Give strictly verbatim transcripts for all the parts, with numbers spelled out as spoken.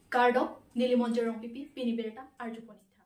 Kardom, neli Monjir Rongpipi, pini birta arjupon ik tha.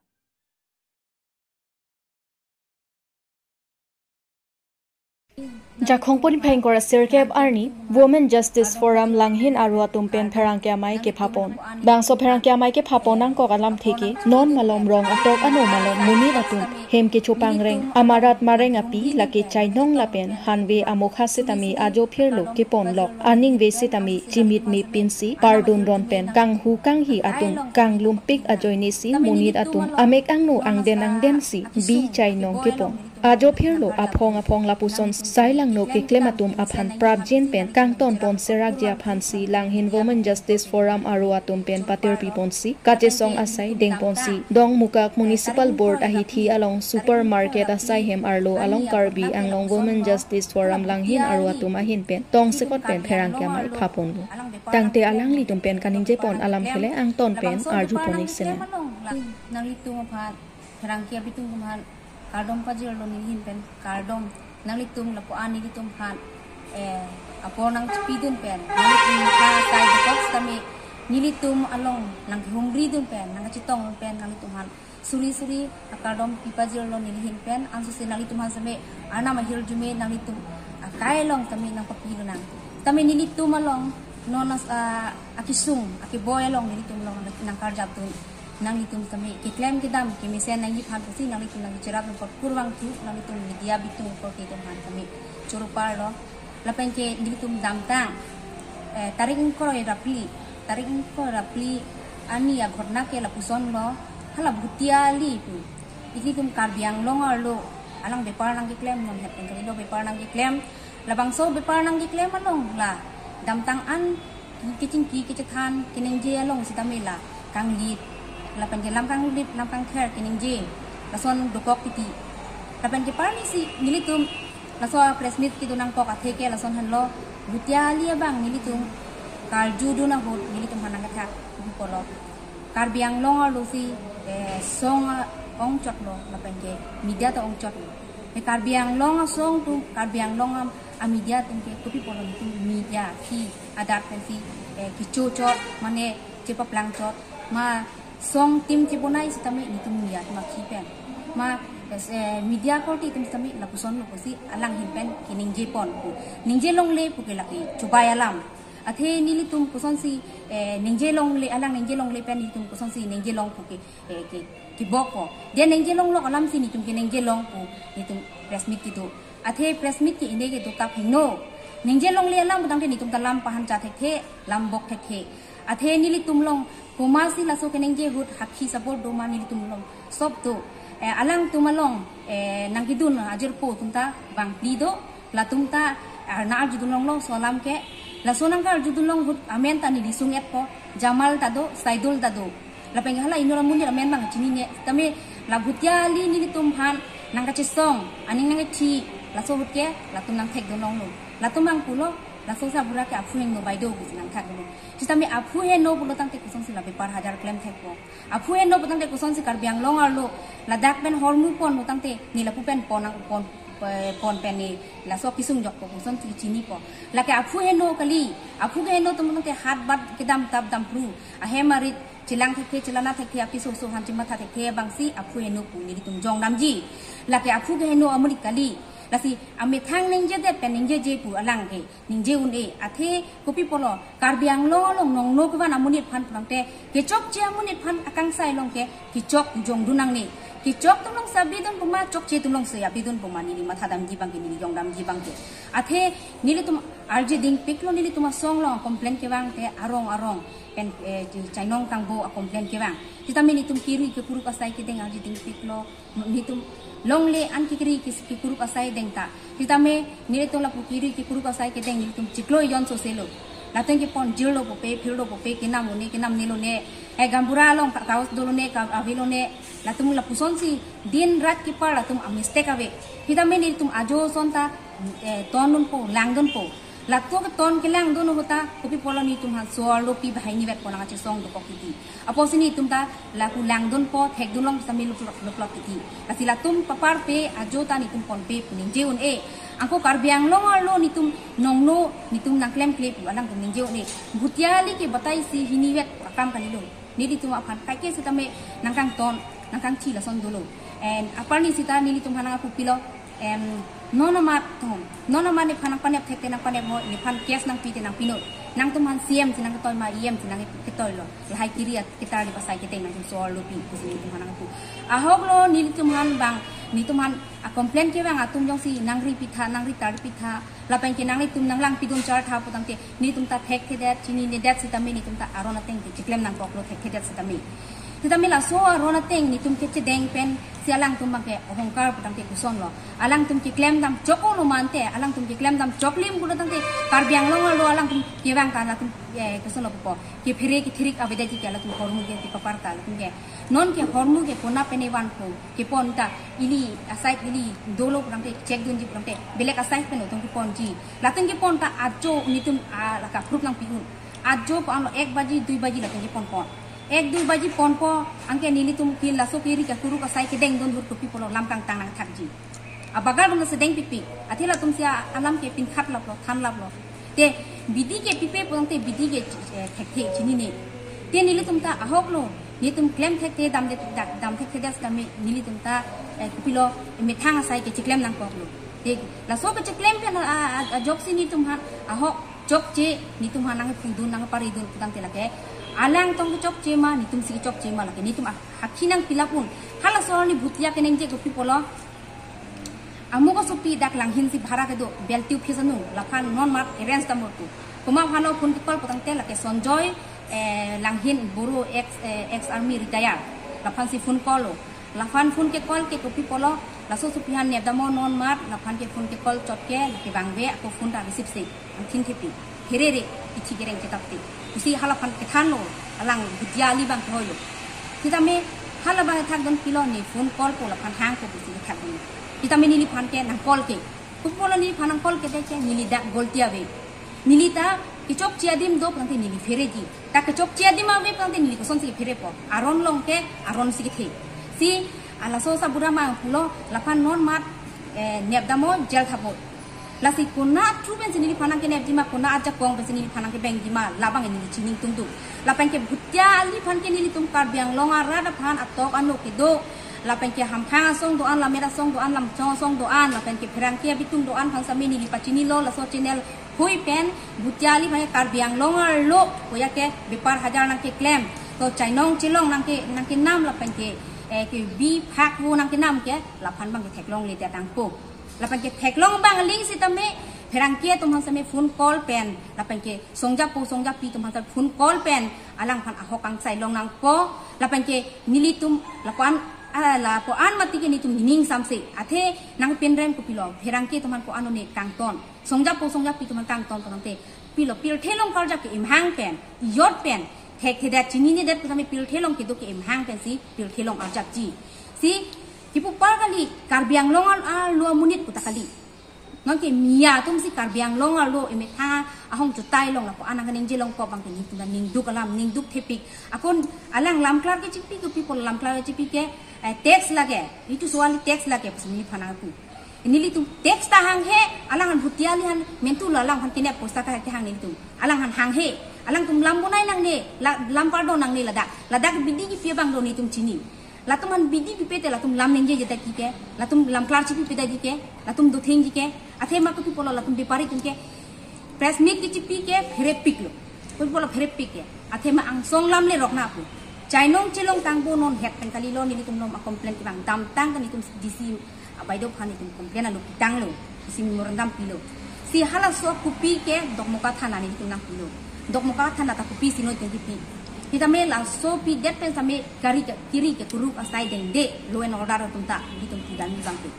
Jakhong pon phai ingkoi ra sirkep arni Women Justice Forum Langhin Aro atum pen pherangke amei kephapon. Bangso pherangke amei kephapon nangkok alamthe ke non malom rong atok ano malom monit atum hem kechopangreng, amarat mareng api lake chainong lapen hanve amokha sitame ajo phirlo keponlok, aningve sitame chimit mepinsi pardun ron pen kanghu kanghi atum kanglumpik ajoinesi monit atum amek angno angden angdensi bi chainong kepon. Ajo phirlo aphong aphong lapuson sai langno keklem atum aphan prapjin pen kangtonpon serakji aphansi Langhin Women Justice Forum aro atum pen patirpiponsi kachesong asai dengponsi Dongmukak Municipal Board ahithi along supermarket asai hem arlo along Karbi Anglong Women Justice Forum Langhin aro atum ahin pen tongsekot pen pherangke amei phaponlo. Tangte alanglitum pen kaningjepon alamthe le angton pen arjupon ik sene. Nanglitum aphan pherangke abitung atum aphan kardom pajirlo, nelihin pen kardom. Nanglitum lapu-an nelitum aphan, eh, apor nangchipidun pen, nanglitum aphan sai dokok sitame nelitum along nangkehumridun pen, nangkachetongdun pen nanglitum aphan suri suri akardom pipajirlo nelihin pen. Ansose nanglitum aphan sitame Arnam ahirjume nanglitum akai along sitame nangpapilonang. Sitame nelitum along non as, ah, akesung akeboi along nelitum along nangkarjapdun. Nanglitum sitame keklem kedam kemesen nangji aphan pusi nanglitum nangcherapdun apor kurvangthu, nanglitum media abitung apor kedo aphan sitame choro parlo. Lapen ke nelitum damtang, eh, tarik ingkoi ra phli, tarik ingkoi ra phli arni aghotona ke lapusonlo, hala Bhutia Ali pu. Ilitum Karbi Anglong arlo alang bepar nangkeklem, non het pen kalilo bepar nangkeklem. Labangso bepar nangkeklem along la damtang an kechingki kechethan keningje along sitame la kanglit, lapen ke lam kanglit lam kangther keningje lason dokok titi. Lapen ke arnisi nelitum laso press meet kedo nangkok athe ke lason henlo, Bhutia Ali abang nelitum karjudun ahut nelitum aphan nangkethak pulo. Karbi Anglong arlo si, eh, song, ah, ongchotlo lapen ke media ta ongchotlo. He Karbi Anglong asong atum, Karbi Anglong a, amedia atum ke kopi apotlo nelitum media si adak pensi, eh, kechochot mane chepaplangchot ma song tim chebonai sitame nelitum media atum akhei pen. Ma, eh, media korte atum sitame lapusonlo pusi alanghin pen keningjepon pu. Ningje longle pu ke lake chubai alam. Athe nelitum kosonsi, eh, ningje longle, alang ningje longle pen nelitum kosonsi ningje long pu ke, eh, ke, kebok ko. Dia ningje longlok alamsi nelitum keningje long pu nelitum press meet kedo. Athe press meet ke-ine ke dokap hingno. Ningje longle alam putangte nelitum ta lam pahan cha thekthe, lam bok thekthe. Athe nelitum along komatsi laso keningje ahut hakhi sabor do ma nelitum along sop do. Eh, alangtum along, eh, nangkedun ajirpo atum ta bangphli do, latum ta arna arjudun longlo laso alam ke. Laso nangkarjudun long ahut amen ta neli sung-etpo, Jamal ta do, Saidul ta do. Lapen hala inut amonit amen bang chinine, tame la Bhutia Ali nelitum aphan nangkachesong, aning nangkethi, laso ahut ke latum nangthekdun longlo. Latum bang pulo, laso sa bura ke aphu heno bai do pusi nangthekdun long. Sitame aphu heno pulo tangte kosonsi la bepar hajar klem thekpo. Aphu heno putangte kosonsi Karbi Anglong arlo ladak pen hormu pon putangte ne lapu pen pon nang pon, eh, pon pen ne laso kesung jokpo kosonsi chinipo. Lake aphu heno kali, aphu keheno atum putangte hat bat kedam tap dam phru, ahem arit chelang thekthe, chelana thekthe, apiso so han chematha thekthe abangsi aphu heno pu nelitum jongdamji. Lake aphu keheno amonit kali. Lasi amethang ningjedet pen ningjeje pu alang ke ningje un-e, athe kopi apotlo Karbi Anglong along nongno kevan amonit aphan putangte kechokche amonit aphan akangsai along ke kechok jongdun nangne. Kechok atum alongsi abidun puma, chokche atum alongsi abidun puma, neli mathadamji abang ke, neli jongdamji abang ke. Athe nelitum arje dingpiklo, nelitum asong along complain kevang te arong arong pen, eh, chainong kangbo a complain kevang. Sitame nelitum kiri kekuruk asai kedeng arje dingpiklo. Nelitum longle an kekiri ke, kekuruk asai deng ta. Sitame nelitum lapu kiri kekuruk asai kedeng nelitum chiklo ejon soselo. Latum ke pon jirlo pope, phirlo pope, kenam lone, kenam nelone. Eh, gaonbura along ka kaos dolone, ka avilone. Latum lapusonsi din rat kepar latum a mistake ave. Sitame nelitum ajo ason ta, eh, tondunpo, langdunpo. Latum keton kelangdun ahut ta, kopi apotlo nelitum aphan so-arlo pi bahai nivet ponang achesong dokok titi. Apotsi nelitum ta lapu langdunpo, thekdun long sitame luplok, luplok titi. Lasi latum paparpe, ajo ta nelitum ponpe pu ningje un-e. Anke Karbi Anglong arlo nelitum nongno, nelitum nangklemkle pu alangtum ningje un-e. Bhutia Ali ke bataisi hinivet Kam kalilo. Nelitum aphan kaike sitame nangkangton, nangkangthi lason dolo. And aparni sita nelitum aphan nangpu pilo. Em, non amat thom, non amat nephan nangpanep thekte nangpanep ho, nephan case nangpi te nangpi noi. Nangtum aphan C M si nangketoi ma, E M si nangketoi lo. Lahai kiri at ketar di pasai keteng nangtum so-arlo pi, pusi nelitum aphan nangpu. Ahok lo nelitum aphan bang, nelitum aphan a complain kevang atum jongsi nangri pitha, nangri tar pitha, lapen ke nanglitum nanglangpidun chartha pu tangte, nelitum ta thekthedet, chininedet sitame nelitum ta aron ateng ke chiklem nangkoklo thekthedet sitame. Sitame laso aron ateng nelitum kechedeng pensi alangtum abang ke ohongkar pu tangte koson lo. Alangtum keklem dam chok olo mante, alangtum keklem dam choklim pulo tangte, Karbi Anglong arlo alangtum kevang ta latum, eh, koson lo pupo. Kephere kethirik avedetji ke latum hormu ke kepapar ta latum ke. Non ke hormu ke kona pen evan ko. Kepon ta ili aside ili dolo pu tangte check dunji pu tangte. Belek aside pen latum keponji. Latum kepon ta ajo nelitum a laka proof nangpi un. Ajo ko-an lo ek baji, dui baji latum kepon pon. Ek dui baji ponpo, anke nelitum ke laso kiri ke kuruk asai kedeng dun hur kopi pulo lam kangtang nangthakji. Abagar dun sedeng pipi. Athe latum si alam ke pinkhat laplo, than laplo. Te bidi ke pipe pu tangte bidi ke, eh, thekthe chinine. Te nelitum ta ahok lo. Nelitum klem thekthe dam de, da-, dam thekthedet sitame nelitum ta, eh, kopilo methang asai ke chiklem nangkoklo. Te laso ke chiklem pen a, a, a, ajoksi nelitum aphan ahok chokche nelitum aphan nangphungdun nangparidun pu tangte lake. Alang tong kechokche ma, nelitum si kechokche ma lake. Nelitum a, hakhi nangpi lap un. Halaso arni Bhutia keningje kopi pulo. Amuk asopi dak Langhin si bhara kedo, Beltiu phis anu, laphan non amat arrange ta mortu. Komat aphan lo phone ke call pu tangte lake Sanjoy, eh, Langhin Boro ex, eh, ex army retire. Laphan si phone call lo. Laphan phone ke call ke kopi pulo, laso asopi aphan nep dam non amat, laphan ke phone ke call chot ke, lake bang ave, ako phone ta receive se. Angthin thepi, herere, ithi kereng chetapte. Pusi halaphan kethan lo, alang Bhutia ali abang kehoi lo. Sitame halabang thakdun pilo ne phone call po laphan hang po pusi thakdun. Sitame neliphan ke nang call ke. Kopi pulo neliphan nang call ke deke neli dak golti ave. Neli ta kechokche adim do pu tangte neli phereji. Ta kechokche adim ave pu tangte neli kosonsi pherepo. Aron along ke, aron si kethe. Si, ah, laso sabura ma pulo, laphan non amat, eh, nep dam o, jail thap o. Lasi kona through pensi neliphan nangkenepji ma, kona ajakong pensi neliphan nangkebengji ma, labang neli chining tungduk. Lapen ke Bhutia aliphan ke nelitum Karbi Anglong arat aphan atok anok kedo. Lapen ke hamphang asong do-an, lammet asong do-an, lamchong asong do-an, lapen ke pherangke abitung do-an aphan sitame neli pachinilo laso channel hui pen, Bhutia aliphan ke Karbi Anglong arlo, koya ke bepar hajar nangkeklem. To chainong chelong nangke, nangkenam lapen ke, eh, ke bi phak vo nangkenam ke, laphan abang ke theklongle ta tangpo. Lapen ke theklong abang aling sitame, pherangke atum aphan sitame phone call pen, lapen ke songjapo songjapi atum aphan sitame phone call pen, alangphan ahok kangsai long nangpo, lapen ke nelitum lapuan, ah, lapuan mati ke nelitum nening samse, athe nangpinrem kopilo, pherangke atum aphan ko-an one kangton, songjapo songjapi atum aphan kangton pu tangte, pilo pirthe along karjap ke imhang pen, iyot pen, thekthedet chininedet pu tangte pirthe along kedo ke imhang pensi pirthe along arjapji. Si, kipu par kali, Karbi Anglong al-, arlo amonit pu ta kali. Non ke Miya atum si Karbi Anglong arlo emethang ahong chutai long lapuan nangkaningje longpo abang ke nelitum ta ningduk alam, ningduk thepik. Akon alang lamklar kechipi ke people lamklar kechipi ke, eh, tax lage. Itu soal tax lage pusi neliphan nangpu. Nelitum tax ta hanghe, alangphan Bhutia aliphan mentu lo alangphan kenep poisa ta kehang nelitum. Alangphan hanghe, alangtum lam bonai nangne, la-, lam pardon nangne ladak. Ladak bidi kipi abang do nelitum chini. Latum aphan bidi pipe te latum lam ningjeje ta ki ke, latum lamklar chipipe ta ji ke, latum dothengji ke, athema kopi pulo latum bepari atum ke, press meet kechipi ke, pherepik lo. Kopi pulo pherepik ke. Athema angsong lam le rok na pu. Chainong chelong kangbo non het pen kalilo nelitum nom a complain kevang damtang ta nelitum D C abaidophan nelitum complain alo pitanglo. Isi memorandum pilo. Si halaso kopi ke Dokmoka thana nelitum nangpilo. Dokmoka thana ta kopisi noi twenty pi. Sitame laso pidet pen sitame kari ke, kiri ke kuruk asai dengde law and order atum ta nelitum pidam abang ke.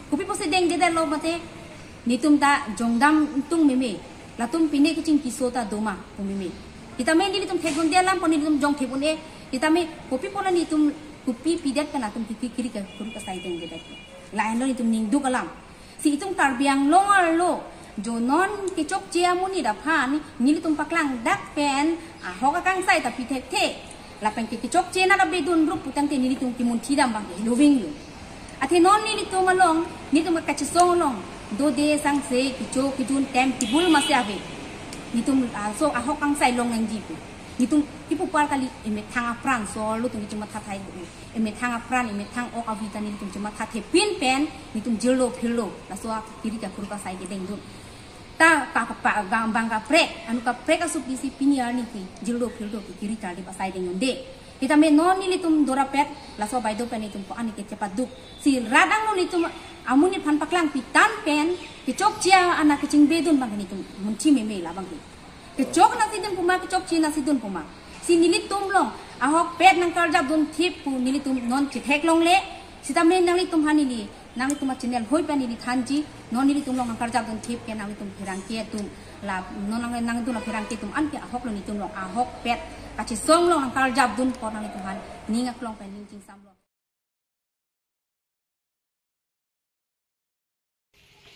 Kopi pusi dengdedetlo mate nelitum ta jongdam tung meme. Latum pine kechingki so ta doma pu meme. Sitame nelitum thekdunde alam pu nelitum jong thekdun-e. Sitame kopi pulo nelitum kopi pidet pen latum kiki kiri ke kuruk asai dengdedet. Lahenlo nelitum ningduk alam. Si itum Karbi Anglong arlo, jo non kechokche amonit aphan, nelitum paklang dak pen, ahok akangsai ta pi thekthe. Lapen ke kechokche na rabe dun rup pu tangte nelitum kimunthi dam abang ke loving lo. Athe non nelitum along, nelitum kachesong along, dode sangse, kecho kedun tem tibul masi ave. Nelitum, ah, so ahok akangsai long nangji pu. Netum ipu par kali, emethang apran so lo tum netum matha thai do. Emethang apran, emethang ok avi ta netum netum matha thepin pen netum jirlo phirlo. Laso akiri kakur kasai kedeng dun. Ta ka, ka, pa, bang, bang kaprek, anu kaprek asup disi pini arni ke jirlo phirlo ke kiri kali pasai deng unde. Sitame non nelitum dorapet, laso baideo pen netum ko-an ke chepaduk. Si rat angno netum amonit aphan paklang pitan pen, kechokche ana kechingbedun abang netum munthi meme la abang ke. Kechok nangsidun puma, kechokche nangsidun puma. Si nelitum along ahokpet nangkarjapdun thip pu nelitum non chetheklongle. Sitame nanglitum aphan neli, nanglitum a-channel hoi pen neli thanji, non nelitum along nangkarjapdun thip ke nanglitum pherangke atum, la non nang, nangdun la pherangke atum anke ahok lo netum along ahokpet kachesong along nangkarjapdun apot nanglitum aphan ning aklong pen ning chingsamlo.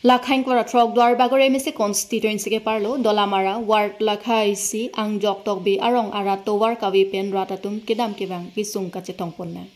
Lakhain kora throk Duarbagori M A C constituency keparlo Dolamara ward lakha isi Angjok Tokbi arong arat tovar kave pen rat atum kedam kevang kesung kachetongpon nang.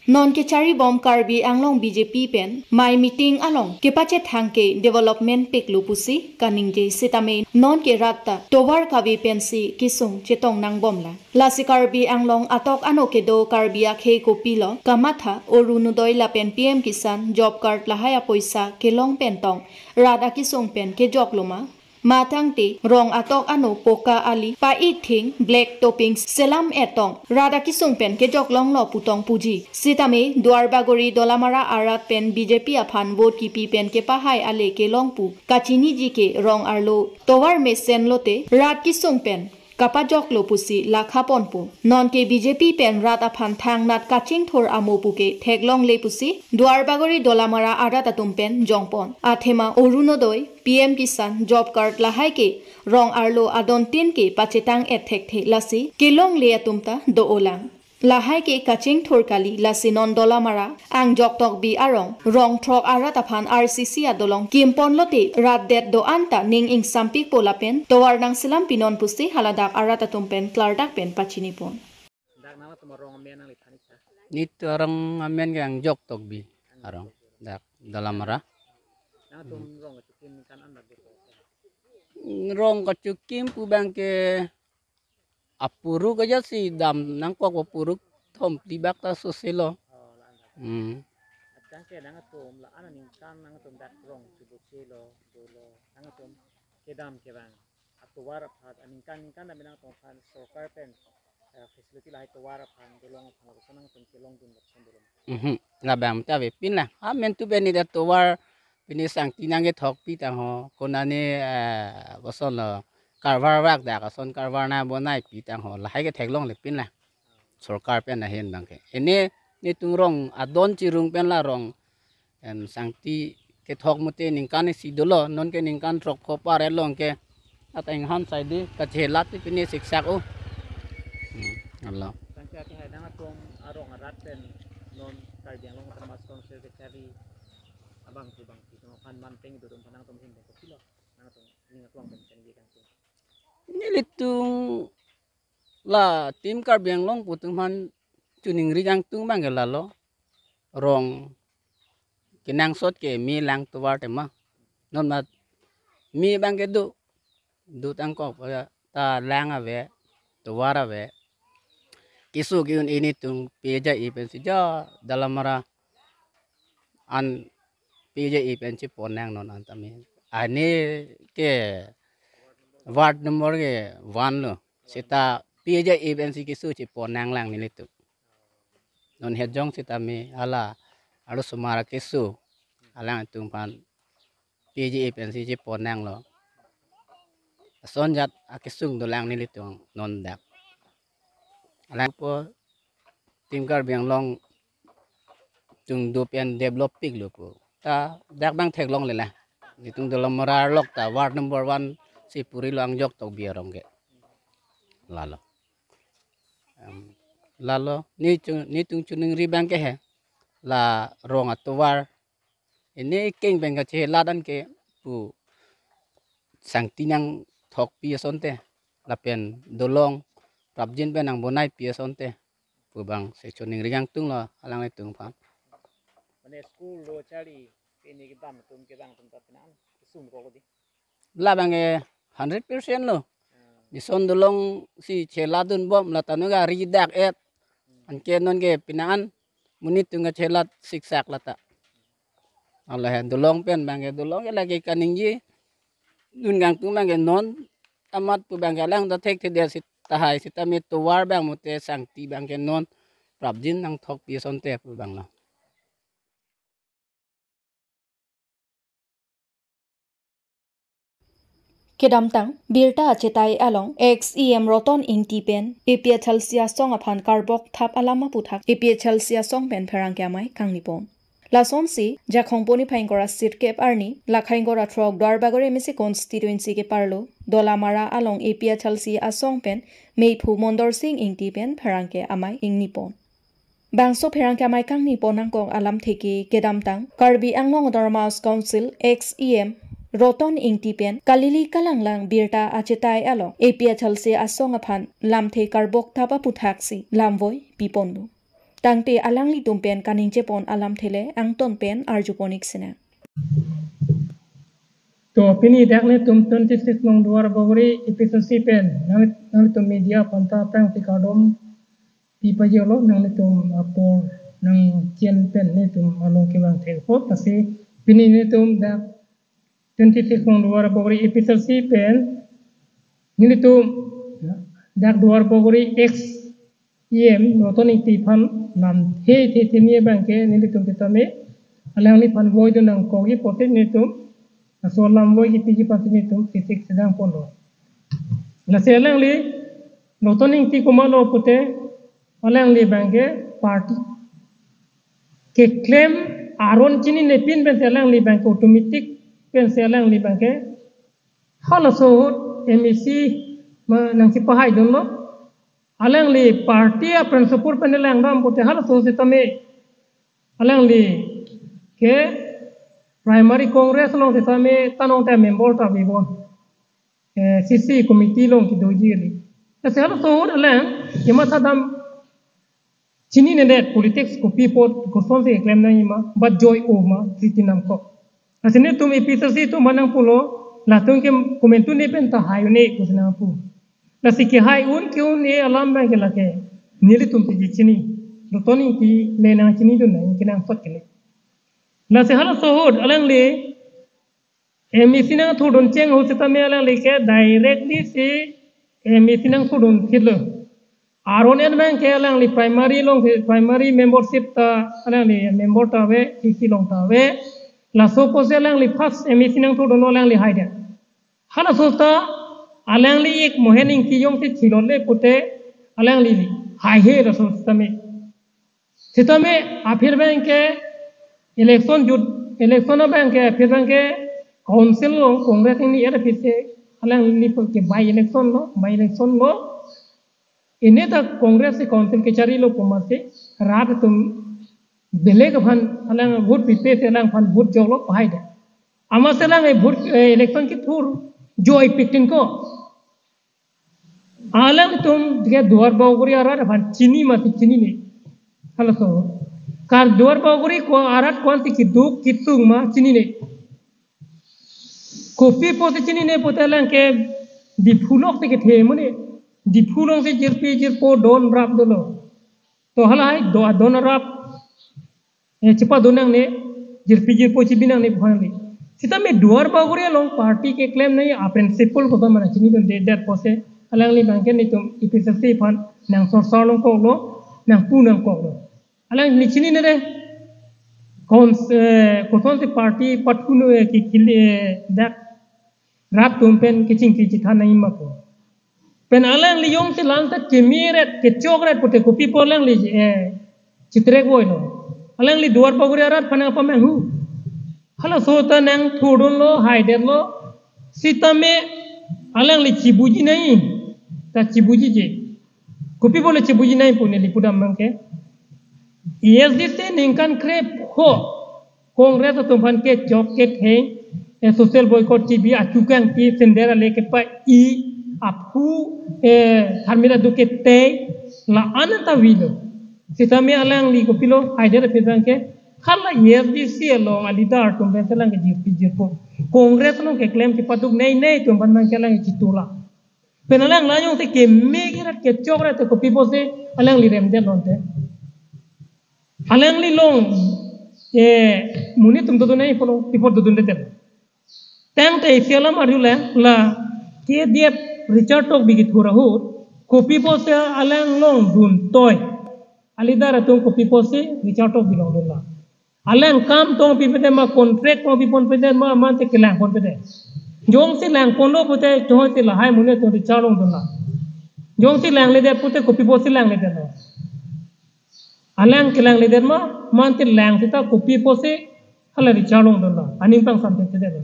Non kecharibom Karbi Anglong B J P pen mai meeting along kepachethang ke development piklo pusi kaningje sitame non ke rat ta tovar kave pensi kesung chetong nangbomlang. Lasi Karbi Anglong atok ano kedo Karbi akhei kopilo kamatha Orunodoi lapen P M Kisan job card lahai apoisa kelong pen tong rat akesung pen kejoklo ma? Matangte rong atok ano poka ali, pa-ik thing, black topping selam etong rat akesung pen kejoklonglo putong puji. Sitame Duarbagori Dolamara arat pen B J P aphan vote kipi pen kepahai ale kelong pu kachiniji ke rong arlo tovar mesen lote rat kesung pen kapajoklo pusi lakhaponpo. Non ke B J P pen rat aphan thangnat kachingthur amo puke theklongle pusi Duarbagori Dolamara arat atum pen jongpon. Athema Orunodoi, P M Kisan, job card lahai ke rong arlo adontin ke pachetang et thekthe lasi kelongle atum ta do-olang. Lahai ke kachingthur kali lasi non Dolamara Angjok Tokbi arong rong throk arat aphan R C C adolong kimpon lote rat det do-an ta ning ingsampikpo lapen tovar nangselam pinon pusi haladak arat atum pen klardak pen pachinipon. Dak nangtum arong amen nangli than-ik tha. Netum arong amen ke Angjok Tokbi arong. Dak Dolamara. Nangtum rong kachikim kan anda deko. Rong kachikim pu abang ke apuruk aja si dam nangkok apuruk thom tibak ta soselo. Oh, la anda. Hmm. Atang ke nangtum la ana ningkan nangtum dak rong chibu chelo dolo nangtum kedam kevang atovar aphan aningkan ningkan dam nangtum aphan sorkar pen, eh, facility lahai tovar aphan dolong aphan lapuson nangtum kelongdun lapuson dolong. Mhm. Labang ta avepin la. Amen tu beni da tovar pini sangti nangkethok pitang ho. Konane, eh, koson lo karvar vak dak ason karvar nangbonaipit tang ho. Lahai ke theklonglepin la. Sorkar pen ahin abang ke. Ini netum rong adon chirung pen la rong. En sangti kethok mute ningkan isi dolo, non ke ningkan throk pho par elong ke. Ateng han sai di kachelat ti pini siksak o. Hmm, alo. Tangke ake hai nangtum arong arat pen non Karbi Anglong Autonomous Council kechari abang tu bang tu aphan manteng itu aphan nangtum hin kopilo. Nangtum ning aklong pen pen di kangtung. Nelitum la Team Karbi Anglong pu atum aphan choningri kangtung abang ke lalo. Rong kenangsot ke me lang tovar tema. Non mat me abang ke do. Do tangkok, eh, ta lang ave, tovar ave. Keso ke-un-e netum P J E pensi ja Dolamara an P J E pensi pon nang non an tame. Ani ke ward number ke one lo. Seta P J E pensi keso chepon nanglang nelitum. Non hejong sitame hala arlosomar keso alanglitum aphan P J E pensi chepon nanglo. Ason jat akesung dolang nelitum non dak. Alangpo Team Karbi Anglong atum do pen develop piklo pu. Ta dak abang theklongle la. Netum Dolamara arlok ta ward number one si purilo Angjok Tokbi arong ke. Lalo. Em, lalo netum, netum choningri abang ke he. La rong atovar. Ini keng pen kachelat an ke pu sangti nangthokpi asonte. Lapen dolong prapjin pen nangbonaipi asonte. Pu abang si choningri kangtunglo alanglitum aphan. Mane school lo charli pini kedam atum kedam atum ta pinan kesung ko di. Labang ke hundred percent lo. Hmm. Bison dolong si chelat dunbom, lata non ke ari dak-et. Anke non ke pinaan monit atum ke chelat siksak lata. Ala he dolong pen abang ke, dolong ke lake kaningje dun kangtung abang ke non amat pu abang ke alang ta thekthedet sita hai, sitame tovar abang mate sangti abang ke non prapjin nangthokpi asonte pu abang lo. Kedamtang, birta achetai along, ex E M Roton Ingti pen, A P H L C asong aphan karbok thap alam aputhak, A P H L C asong pen pherangke amei kangnipon. Lasonsi, Jakhong poni phai ingkoi ra sirkep arni, lakhai ingkoi ra throk Duarbagori M A C constituency keparlo, Dolamara along A P H L C asong pen, meiphu Mondor Sing Ingti pen pherangke amei ingnipon. Bangso pherangke amei kangnipon nangkok alamthe ke kedamtang, Karbi Anglong Autonomous Council ex E M Roton Ingti pen kalili kalanglang birta achetai along A P H L C asong aphan lamthe karbok thap aputhaksi lamvoi piponlo. Tangte alanglitum pen kaningjepon alamthe le angton pen arjupon-ik sinang. To pini dak netum twenty-six nong Duarbagori A P H L C pen nang, nangtum media aphan ta aphrangsi kardom pi pajirlo, nanglitum apor nangchen pen netum along kevang thek apot, lasi pini netum dak twenty-six nong Duarbagori A P H L C pen nelitum dak Duarbagori ex E M Roton Ingti aphan lamthe the the ni abang ke nelitum sitame alangliphan voidun nangkokji apotsi netum laso lamvoi kipiji aphansi netum sisik sedang ponlo. Lasi alangli Roton Ingti komatlo pute, alangli abang ke party keklem aron chininepin pensi alangli abang ke automatic pensi alangli abang ke halaso ahut M A C ma nangchipahaidunlo. Alangli party a-principle pen langdam pute halaso ahut sitame alangli ke primary Congress along sitame tanong ta member ta bibon. Eh, C C committee along kedoji kali. Lasi halaso ahut alang kematha dam chininedet politics kopi apot kosonsi keklem nangji ma, bat joi-o ma, siti nangkok. Lasi netum A P H L C atum aphan nangpulo, latum ke komantu ne pen ta hai-un-e pusi nangpu. Lasi kehai-un ke-un-e alam abang ke lake nelitum si chini. Roton Ingti le nangchinidun nang, ke nangsot kele. Lasi halaso ahut alangli M A C nangthurdun cheng ahut sitame alangli ke directly si M A C nangthurdun phitlo. Aron abang ke alangli primary along si, primary membership ta alangli member ta ave, C C along ta ave. Laso apotsi alangli first M A C nangthurdunlo, alangli haidet. Halaso ta alangli ik Mohen Ingti jongsi thilonle pute alangli haihe laso sitame. Sitame aphi abang ke election jut, election abang ke aphi abang ke council along Congress ingni er aphi si alangli ke by election lo, by election lo. Ini ta Congress si council kecharilo pu amatsi rat atum belek aphan alang vote pipe si alangphan vote joklo pahaidet. Amatsi alang e vote, eh, election kethur joipik tin ko. Alangtum ke Duarbagori arat aphan chini mati chinine. Halaso. Kar Duarbagori ko arat ko-ansi keduk kesung ma chinine. Kopi apotsi chinine pute alang ke Diphu lok si kethe mane. Diphu alongsi jirpi jirpo don rap dolo. To halahai do don rap. Eh, chepadun nangne, jirpi jirpo chibi nangne pu aphan le. Sitame Duarbagori along party keklem nangji a-principle koson ma nangchinidunde, dak apotsi alangli abang ke netum A P H L C aphan nangsorsor nangkoklo, nangpu nangkoklo. Alangli chininede, kons-, eh, kosonsi party pathu no, eh, ki, ki, eh, dak rat atum pen kechingki chethan nangji ma pu. Pen alangli jongsi lam ta kemeret, kechokret pute kopi apot alangli, eh, chitrekvoilo. Alangli Duarbagori arat aphan nangpamanghu. Halaso ta nangthurdunlo, haidetlo. Sitame alangli chibuji nangji. Ta chibujije. Kopi apot le chibuji nangji pu neli pudam abang ke. A S D C ningkan krepho Congress atum aphan kechok ketheng, eh, social boycott chibi, achu kangpi, sender ale kepa-i, aphu, eh, tharmila do ketei, la-an ta avelo. Sitame alangli kopilo, haidet aphi abang ke, hala A S D C along a-leader atum pen si alang ke jirpi jirpo. Congress along keklem kepaduk nei nei atum aphan abang ke alang chitula. Pen alang la jongsi keme kirat kechok rat te kopi pusi alangli remdet lonte. Alangli along, eh, monit atum dodun nangji pulo, kopi apot dodundet. Tangte isi alam arjulang, la K D F Richard Tokbi kethur ahut, kopi pusi alang along duntoi. A leader atum kopi pusi Richard Tokbi along dunlang. Alang kam tong pipedet ma, contract tong pipon pedet ma, mate kelang pon pedet. Jongsi lang ponlo pute, jongsi lahai monit atum Richard along dunlang. Jongsi langledet pute, kopi pusi langledetlo. Alang kelangledet ma, mate lang seta kopi pusi hala Richard along dunlang. Aning pangsampe pedet.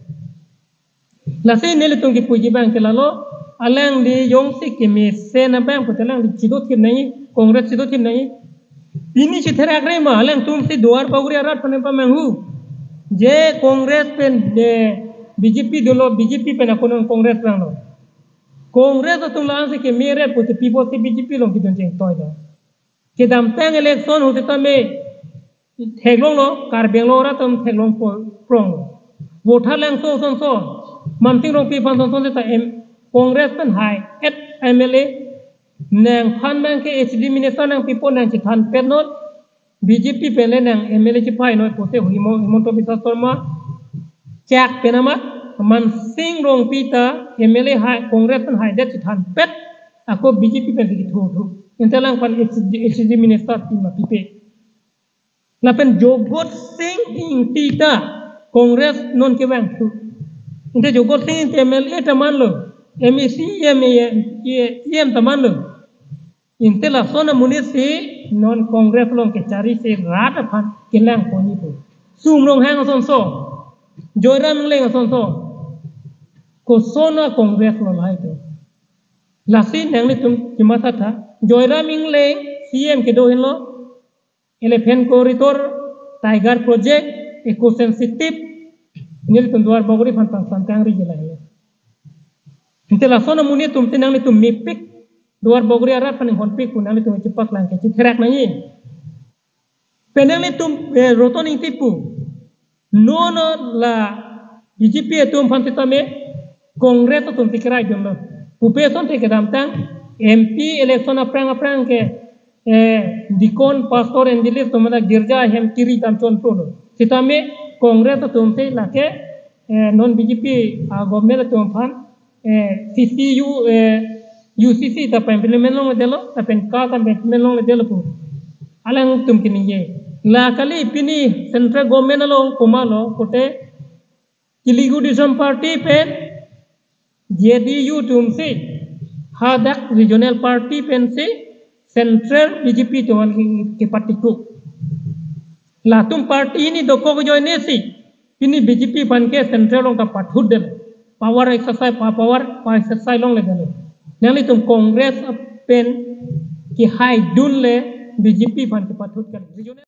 Lasi nelitum kipuji abang ke lalo, alangli jongsi kemesen abang pute alangli chido thip nangji, Congress chido thip nangji. Pini chitherak re ma, alangtum si Duar Bagori arat aphan pamanghu. Je Congress pen, je B J P dolo, B J P pen ako non Congress vanglo. Congress atum la-an si keme re pute pi pusi B J P along kedun chengtoilo. Kedamtang election ahut setame theklonglo, Karbi Anglong arat atum theklong po-, pronglo. Vote halangso asonson. Mamsing Rongpi aphan asonson seta M-, Congress pen hai-et M L A. Nangphan abang ke H D minister nangpipo, nang chethanpet non. B J P pen le nang M L A chepai non pute Himo-, Himanta Biswa Sarma chak pen amat Mamsing Rongpi ta M L A hai, Congress pen haidet chethanpet. Ako B J P pen kethu thu. Inte alangphan H D, H D minister pi ma pipe. Lapen Jagat Sing Engti ta Congress non kevang thu. Inte Jagat Sing Engti M L A ta manlo, M A C, M A, E M ta manlo. Inte lason amonit si non Congress along kechari si rat aphan kelang ponji pu. Sum Ronghang asonson, Joyram Engleng asonson. Koson a-Congress lo lahai ke. Lasi nanglitum kematha tha, Joyram Engleng C M kedo henlo, Elephant Corridor, Tiger Project, eco sensitive, nelitum Duar Bagori aphan pangsam kangri jela ya. Inte lason amonit atum si nanglitum mepik, Duar Bagori arat aphan inghonpik pu nanglitum chepaklang ke chitherak nangji. Pen nanglitum, eh, Roton Engti pu. Non la B J P atum aphan setame Congress atum si kerai dunlo. Pupe asonte kedamtang M P election aphrang aphrang ke, eh, deacon, pastor, evangelist atum mane girja ahem kiri dam chonprolo. Setame Congress atum si lake, eh, non B J P a-government atum aphan, eh, C C U, eh, U C C ta pa-implement longledetlo, lapen CAA ta pa-implement longledetlo pu alangtum keningje. La kali pini central government along komatlo pute Telugu Desam Party pen J D U atum si hadak regional party pensi central B J P atum aphan ke, kepatiko. Latum party hini dokok ajoine si pini B J P aphan ke central along ta pathutdet. Power exercise, pa-, power pa-exercise longledetlo. Nanglitum Congress pen kehaidunle B J P aphan kepathut kali.